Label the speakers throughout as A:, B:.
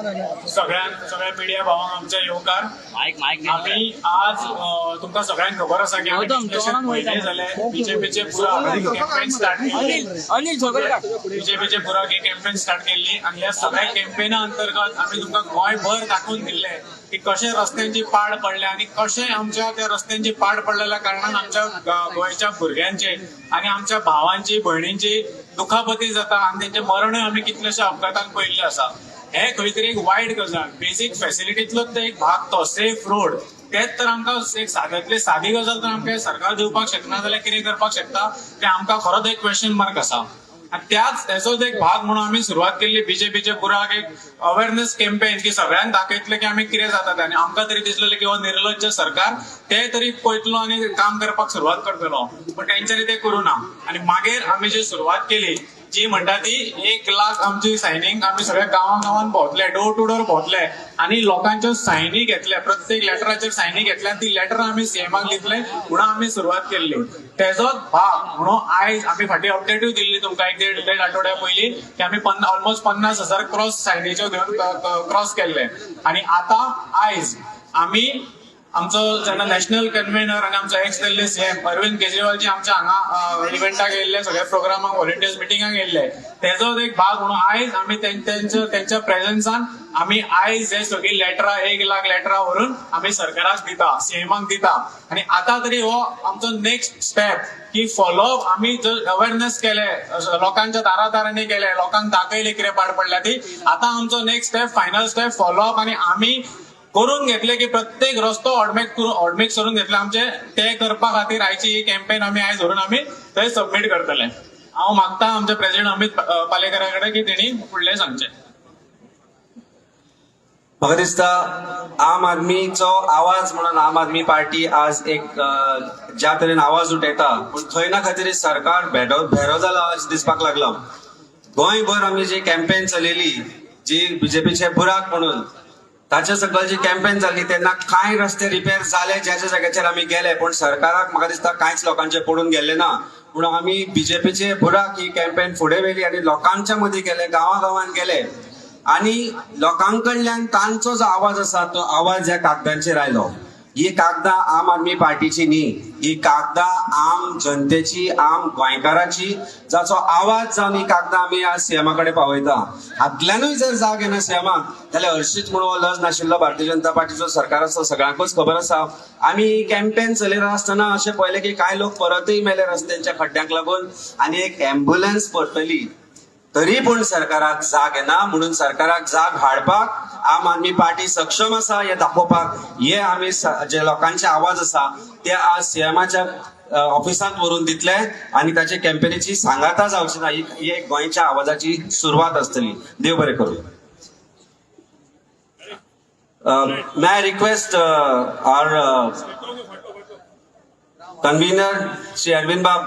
A: सगळ्यांक, सगळ्या मिडिया भावांक आमचे येवकार.
B: मायक मायक.
A: आमी आज तुमकां सगळ्यांक खबर आसा की आमी
B: गौतम,
A: कितलेशेच
B: तोंडान
A: म्हयने
B: वयता.
A: जाले बीजेपीचे पुरा कॅम्पेन स्टार्ट केल्ली.
B: अनिल, अनिल, सगळे काड.
A: बीजेपीचे पुरा कॅम्पेन स्टार्ट केल्ली आनी ह्या सगळ्या कॅम्पेना अंतर्गत आमी तुमकां गोंयभर दाखोवन दिल्ले की कशे रस्त्यांची पाड पडल्या आनी कशे आमच्या त्या रस्त्यांची पाड पडलेल्या कारणान आमच्या गोंयच्या भुरग्यांचे आनी आमच्या भावांची, भयणींची दुखापती जाता आनी तेंचे मरणूय आमी कितलेशे अपघातान पळयल्ले आसा. हे खंय तरी एक वायट गजाल. बेसीक फॅसिलिटींतलोच ते एक भाग, तो सेफ रोड. तेच तर आमकां एक साद्यांतली सादी गजाल तर आमकां सरकार दिवपाक शकना जाल्यार कितें करपाक शकता तें आमकां खरोच एक क्वेश्चन मार्क आसा. आनी त्याच तेजोच एक भाग म्हणून आमी सुरवात केल्ली बीजेपीचे पुराक एक अवेरनेस कॅम्पेन, की सगळ्यांक दाखयतले की आमी कितें जाता तें. आनी आमकां तरी दिसलेलें की हो निर्लज्ज सरकार ते तरी पळयतलो आनी काम करपाक सुरवात करतलो, पण तेंच्यांनी तें करूं ना. आनी मागीर आमी जी सुरवात केली, जी म्हणटा ती 1 लाख आमची सायनींग, आमी सगळ्या गांवां गांवान भोंवतले, डोर टू डोर भोंवतले आनी लोकांच्यो सायनी घेतले, प्रत्येक लेटराचेर सायनी घेतले आनी ती लेटर आमी सीएमाक दितले म्हणून आमी सुरवात केल्ली. तेजोच भाग म्हणून आयज आमी फाटीं अपडेटूय दिल्ली तुमकां एक देड आठवड्या पयलीं की आमी ऑलमोस्ट 50,000 क्रॉस सायनीच्यो घेवन क्रॉस केल्ले. आनी आतां आयज आमी आमचो जेन्ना नॅशनल कन्व्हेनर आनी आमचो एक्स दिल्ली सीएम अरविंद केजरीवालजी आमच्या हांगा इव्हेंटाक येयल्ले, सगळ्या प्रोग्रामाक, व्हॉलंटियर्स मिटिंगाक येयल्ले, तेजोच एक भाग म्हणून आयज आमी तेंच्या प्रेझन्सान आमी आयज हे सगळीं लेटरां, 1 लाख लेटरां व्हरून आमी सरकाराक दिता, सीएमाक दिता. आनी आतां तरी हो आमचो नेक्स्ट स्टेप की फॉलोअप. आमी जर अवेरनेस केले, लोकांच्या दारादारांनी गेले, लोकांक दाखयले कितें पाड पडल्या ती, आतां आमचो next step, final step, follow-up. आनी आमी करून घेतले की प्रत्येक रस्तो ऑडमेक करून, ऑडमेक करून घेतले आमचे, ते करपा खातीर आयची ही कॅम्पेन आमी आयज व्हरून आमी थंय सबमीट करतले. हांव मागता आमचे प्रेसिडेंट अमित पालेकरा कडेन की तेणी फुडलें सांगचें.
C: म्हाका दिसता आम आदमीचो आवाज म्हणून आम आदमी पार्टी आज एक ज्या तरेन आवाज उठयता, पूण खंय ना खंय तरी सरकार भेटो भेरो जाला अशें दिसपाक लागला. गोंयभर आमी जी कॅम्पेन चलयली, जी बीजेपीचे बुराक म्हणून ताच्या सकयल जी कॅम्पेन जाल्ली, तेन्ना कांय रस्ते रिपेर जाले ज्या ज्या जाग्याचेर आमी गेले, पूण सरकाराक म्हाका दिसता कांयच लोकांचे पडून गेल्ले ना. पूण आमी बीजेपीचे बुराक ही कॅम्पेन फुडें व्हेली आनी लोकांच्या मदीं गेले, गांवा गांवान गेले आनी लोकां कडल्यान तांचो जो आवाज आसा तो आवाज ह्या कागदांचेर आयलो. ही कागदां आम आदमी पार्टीची न्ही, ही कागदां आम जनतेची, आम गोंयकाराची, जाचो आवाज जावन ही कागदां आमी आज सीएमा कडेन पावयता. हातल्यानूय जर जाग येना सीएमाक जाल्यार हरशीच म्हणून हो लज नाशिल्लो भारतीय जनता पार्टीचो सरकार आसा, सगळ्यांकूच खबर आसा. आमी ही कॅम्पेन चलयता आसतना अशें पळयलें की कांय लोक परतूय मेले रस्त्यांच्या खड्ड्यांक लागून आनी एक एम्ब्युलन्स परतली, तरी पूण सरकाराक जाग येना. म्हणून सरकाराक जाग हाडपाक आम आदमी पार्टी सक्षम आसा हे दाखोवपाक हे आमी जे लोकांचे आवाज आसा ते आज सीएमाच्या ऑफिसांत व्हरून दितले आनी ताचे कॅम्पेनीची सांगाता जावची ना, ही ही एक गोंयच्या आवाजाची सुरवात आसतली. देव बरें करूं. May I request our convener Shri Arvind Bab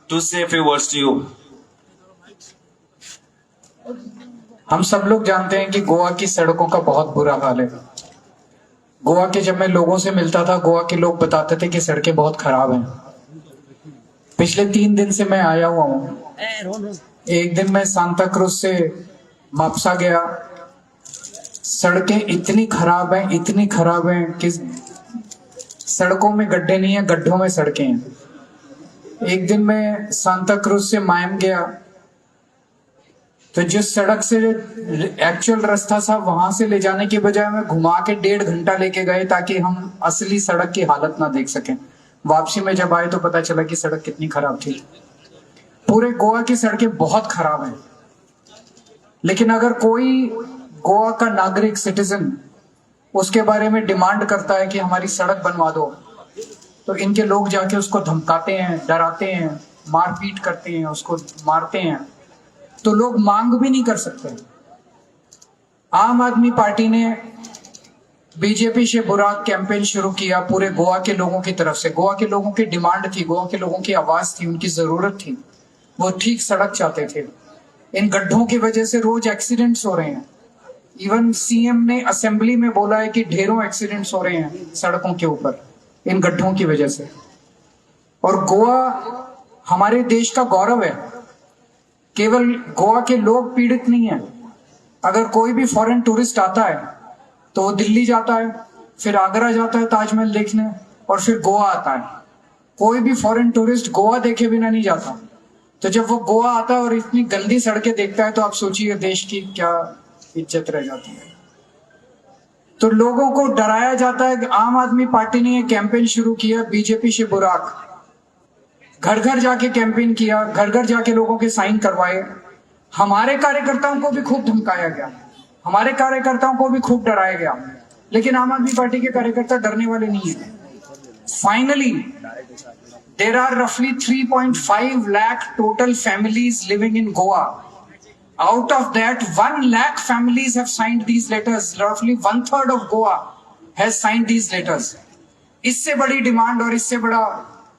C: to say few words to you.
D: हम सब लोग जानते हैं कि गोवा की सड़कों का बहुत बुरा हाल है. गोवा के जब मैं लोगों से मिलता था, गोवा के लोग बताते थे कि सड़कें बहुत खराब हैं. पिछले 3 दिन से मैं आया हुआ हूँ. एक दिन मैं सांता क्रूज से मापसा गया. सड़कें इतनी खराब हैं, इतनी खराब हैं कि सड़कों में गड्ढे नहीं है, गड्ढों में सड़कें हैं. एक दिन मैं सांता क्रूज से मायम गया तो जिस सड़क से एक्चुअल रास्ता था, वहां से ले जाने के बजाय हमें घुमा के 1.5 घंटा लेके गए ताकि हम असली सड़क की हालत ना देख सकें. वापसी में जब आए तो पता चला कि सड़क कितनी खराब थी. पूरे गोवा की सड़कें बहुत खराब हैं, लेकिन अगर कोई गोवा का नागरिक, सिटीजन, उसके बारे में डिमांड करता है कि हमारी सड़क बनवा दो, तो इनके लोग जाके उसको धमकाते हैं, डराते हैं, मारपीट करते हैं, उसको मारते हैं, तो लोग मांग भी नहीं कर सकते. आम आदमी पार्टी ने बीजेपी से बुराक कैंपेन शुरू किया पूरे गोवा के लोगों की तरफ से. गोवा के लोगों की डिमांड थी, गोवा के लोगों की आवाज थी, उनकी जरूरत थी. वो ठीक सड़क चाहते थे. इन गड्ढों की वजह से रोज एक्सीडेंट्स हो रहे हैं. इवन सीएम ने असेंबली में बोला है कि ढेरों एक्सीडेंट्स हो रहे हैं सड़कों के ऊपर इन गड्ढों की वजह से. और गोवा हमारे देश का गौरव है. केवल गोवा के लोग पीड़ित नहीं हैं. अगर कोई भी फॉरेन टूरिस्ट आता है तो वो दिल्ली जाता है, फिर आगरा जाता है ताजमहल देखने, और फिर गोवा आता है। कोई भी फॉरेन टूरिस्ट गोवा देखे बिना नहीं जाता। तो जब वो गोवा आता है और इतनी गंदी सड़कें देखता है तो आप सोचिए देश की क्या इज्जत रह जाती है। तो लोगों को डराया जाता है। आम आदमी पार्टी ने ये कैंपेन शुरू किया, बीजेपी से बुराक, घर घर जाके कैंपेन किया, घर घर जाके लोगों के साइन करवाए। हमारे कार्यकर्ताओं को भी खूब धमकाया गया, हमारे कार्यकर्ताओं को भी खूब डराया गया, लेकिन आम आदमी पार्टी के कार्यकर्ता डरने वाले नहीं है। Finally there are roughly 3.5 lakh total families living in Goa. Out of that, 1 lakh families have signed these letters. Roughly 1/3 of Goa has signed these letters. इससे बड़ी डिमांड और इससे बड़ा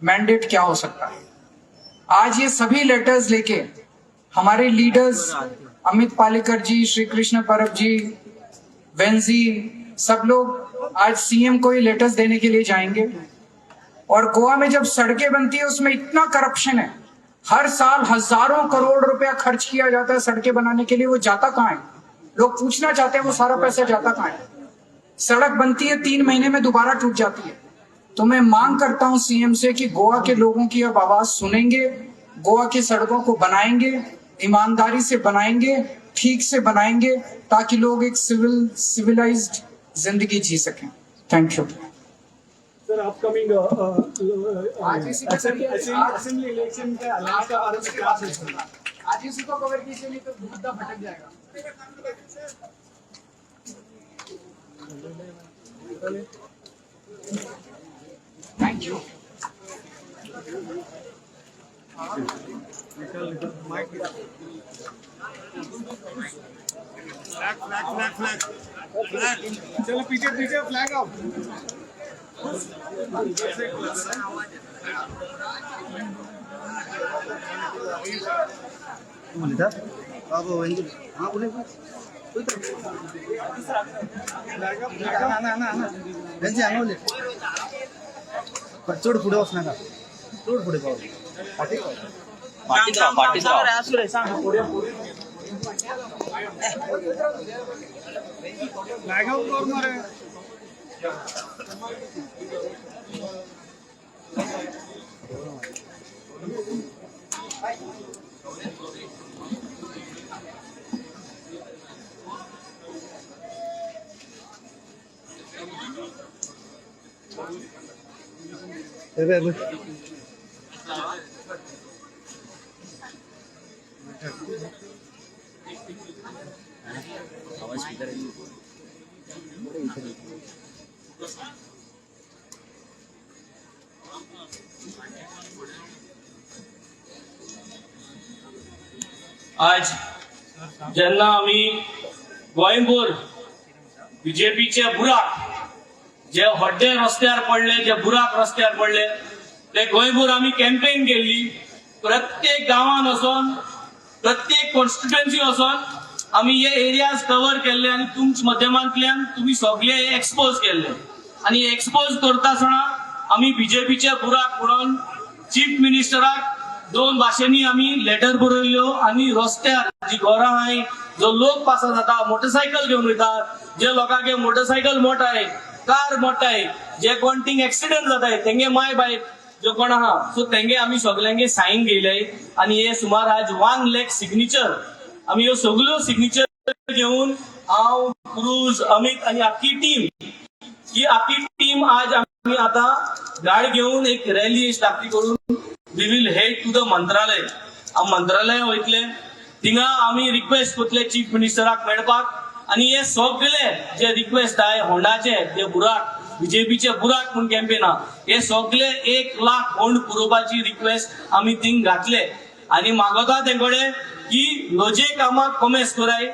D: मैंडेट क्या हो सकता है? आज ये सभी लेटर्स लेके हमारे लीडर्स अमित पालेकर जी, श्री कृष्ण परब जी, वेंजी, सब लोग आज सीएम को ये लेटर्स देने के लिए जाएंगे। और गोवा में जब सड़कें बनती है उसमें इतना करप्शन है, हर साल हजारों करोड़ रुपया खर्च किया जाता है सड़कें बनाने के लिए। वो जाता कहाँ है? लोग पूछना चाहते हैं, वो सारा पैसा जाता कहाँ है? सड़क बनती है, 3 महीने में दोबारा टूट जाती है। तो मैं मांग करता हूं सीएम से कि गोवा के लोगों की अब आवाज सुनेंगे, गोवा की सड़कों को बनाएंगे, ईमानदारी से बनाएंगे, ठीक से बनाएंगे, ताकि लोग एक सिविलाइज्ड जिंदगी जी सकें। Thank you.
E: Sir, upcoming assembly election का अलायंस का बारे में क्या सोचते हैं?
D: आज इसी को कवर कीजिए, नहीं तो मुद्दा भटक जाएगा। Thank you.
E: Flag flag flag flag flag, चलो पीछे पीछे फ्लैग आओ।
F: चड फुडें वचनाका, चड फुडें पावल।
B: पाटीत राव, पाटीत राव।
E: फ्लैग आउट करणार आहे।
G: आज जेन्ना आमी गोंयभर बीजेपीचे बुराक जे हड्डे रस्त्यार पडले, जे बुराक रस्त्यार पडले, ते गोंयभर आमी कॅम्पेन केल्ली। प्रत्येक गांवान वचोन, प्रत्येक कॉन्स्टिट्युएन्सी वचोन आमी हे एरियाज कवर केल्ले आनी तुमच्या माध्यमांतल्यान तुमी सगळे हे एक्सपोज केल्ले। आनी एक्सपोज करता आसतना आमी बीजेपीचे बुराक म्हणून चीफ मिनिस्टराक 2 भाशेंनी आमी लेटर बरयल्ल्यो आनी रस्त्यार जी घरां आहाय, जो लोक पासार जाता, मोटरसायकल घेवन वयता, जे लोकांगे मोटरसायकल मोटाय, कार मोटाय, जे कोण थिंग एक्सिडंट जाताय तेंगे माय बायक जो कोण आहा, सो तेंगे आमी सगल्यांगे सायन घेयले आनी हे सुमार आज 1 लाख सिग्नेचर आमी ह्यो सगल्यो सिग्नेचर घेवन हांव, क्रूज, अमित आनी आख्खी टीम, ही आख्खी टीम आज आमी आतां गाडी घेवन एक रॅली स्टार्ट करून we will head to the मंत्रालय। आमी मंत्रालय वयतले, थिंगा आमी रिक्वेस्ट करतले चीफ मिनिस्टराक मेळपाक आनी हे सगळे जे रिक्वेस्ट आहाय होंडाचे, ते बुराक बीजेपीचे बुराक म्हूण कॅम्पेन आहा, हे सगळे 1 लाख होंड पुरोवपाची रिक्वेस्ट आमी थिंग घातले आनी मागता ते कडेन की लजे कामाक कोमेस कराय।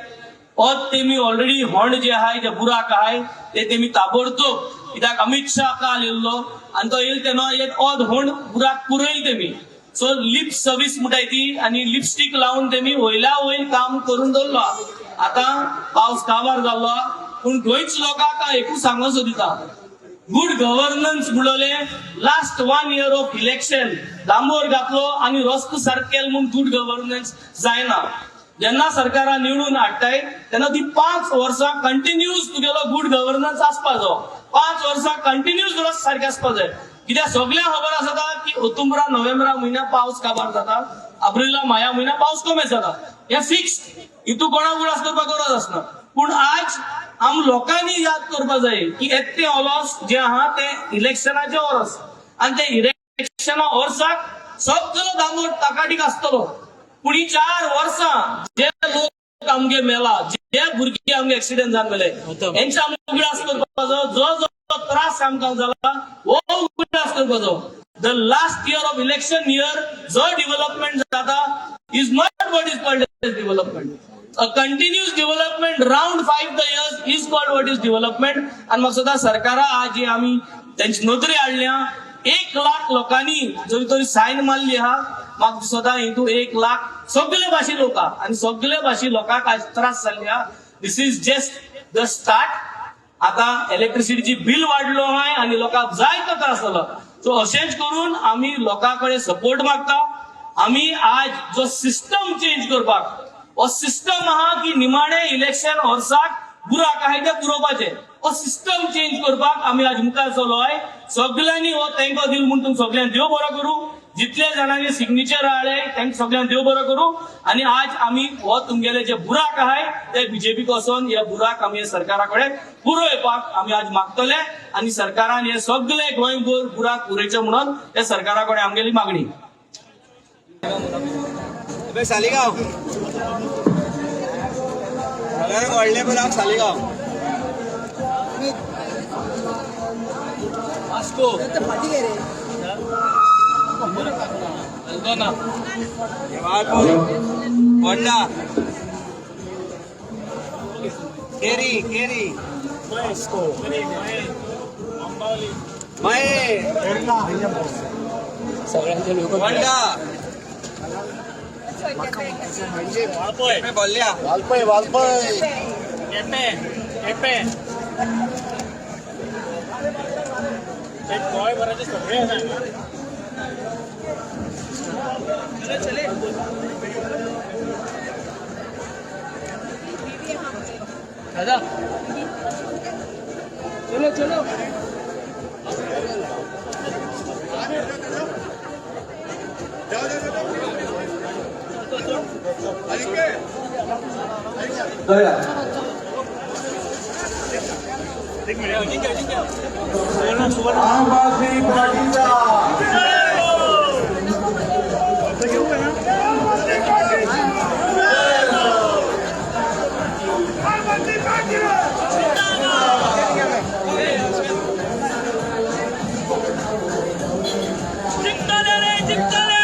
G: अद तेमी ऑलरेडी होंड जे आहाय, जे बुराक आहाय, ते तेमी ताबडतोब, कित्याक अमित शाह काल येयल्लो आनी तो येयल तेन्ना एक अद होंड बुराक पुरयल तेमी। सो लिप सर्वीस म्हणटाय ती आनी लिपस्टीक लावन तेमी वयल्या वयर काम करून दवरलो। आतां पावस काबार जाल्लो, पूण गोंयच्या लोकांक एकूच सांगूंक सोदिता, गुड गव्हर्नन्स म्हणले लास्ट 1 इयर ऑफ इलेक्शन डांबोर घातलो आनी रस्तो सारकेल म्हूण गुड गव्हर्नन्स जायना। जेन्ना सरकारां निवडून हाडटाय तेन्ना ती 5 वर्सां कंटिन्यूस तुगेलो गुड गव्हर्नन्स आसपा जायो. 5 वर्सां कंटिन्यूस रस्त सारके आसपा जाय. कित्याक सगळ्यांक खबर आसता की ऑक्टोबरा नोव्हेंबरा म्हयन्या पावस काबार जाता, एप्रिला माया म्हयन्या पावस कमी जाता, हें फिक्स्ड, हितू कोणाक उगडास करपाक गरज आसना. पूण आज आम लोकांनी याद करपा जाय की येते ओलोस जे आहा ते इलेक्शनाचे ओरस आनी ते इलेक्शना वर्साक सगलो दामोद ताकाटीक आसतलो. पूण ही 4 वर्सां जे लोक आमगे मेला, जे भुरगे आमगे एक्सिडेंट जावन मेले, हेंचे आमी उगडास करपाचो. जो जो त्रास आमकां जाला हो उगडास करपाचो. The last year of election year जो डेव्हलपमेंट जाता is not what is called as development. A continuous development round 5 the years is called what is development. आनी म्हाका दिसता सरकारा आज जी आमी तेंची नदरे हाडल्या, 1 लाख लोकांनी जरी तरी सायन मारली आहा, म्हाका दिसता हितून 1 लाख सगळे भाशे लोक आहा आनी सगळे भाशे लोकांक आज त्रास जाल्ले आहा. This is just the start. आता इलेक्ट्रिसिटीची बिल वाडलो आहा आनी लोकांक जायतो त्रास जालो. सो अशेंच करून आमी लोकां कडेन सपोर्ट मागता. आमी आज जो सिस्टम चेंज करपाक, हो सिस्टम आहा की निमाणे इलेक्शन वर्साक बुराक आहाय ते पुरोवपाचे, हो सिस्टम चेंज करपाक आमी आज मुखार चलो आहाय. सगळ्यांनी हो तेंको दिल म्हूण तुमकां सगळ्यांक देव बरो करूं. जितले जाणांनी सिग्नेचर हाडले तांकां सगळ्यांक देव बरो करूं. आनी आज आमी हो तुमगेले जे बुराक आहाय ते बीजेपीक वचोन हे बुराक आमी सरकारा कडेन पुरोवपाक आमी आज मागतले आनी सरकारान हे सगळे गोंयभर बुराक पुरयचे म्हणून ते सरकारा कडेन आमगेली मागणी.
C: सालिगांव व्हडले बुराक सालिगांव
G: वास्को
C: होंडा केरी केरी मये होंडा बोलल्या
E: वालपय वालपय
A: केपें केपें गोंयभराचे सगळे आसा.
G: दादा चलो चलो.
E: आम आदमी पार्टीचा
G: जिंकतले रे जिंकतले,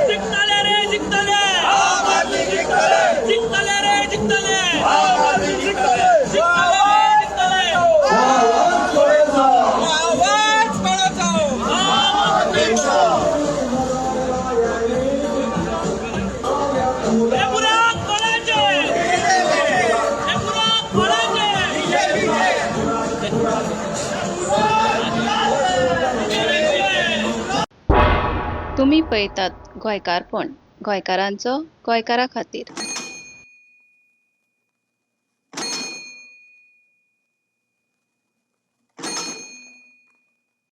G: जिंकतले रे जिंकतले, जिंकतले रे जिंकतले, जिंकतले जिंकतले.
C: आवाज कोणाचा?
G: हे बुराक कोणाचे? हे बुराक कोणाचे?
H: तुमी पळयतात गोंयकारपण, गोंयकारांचो गोंयकारा खातीर.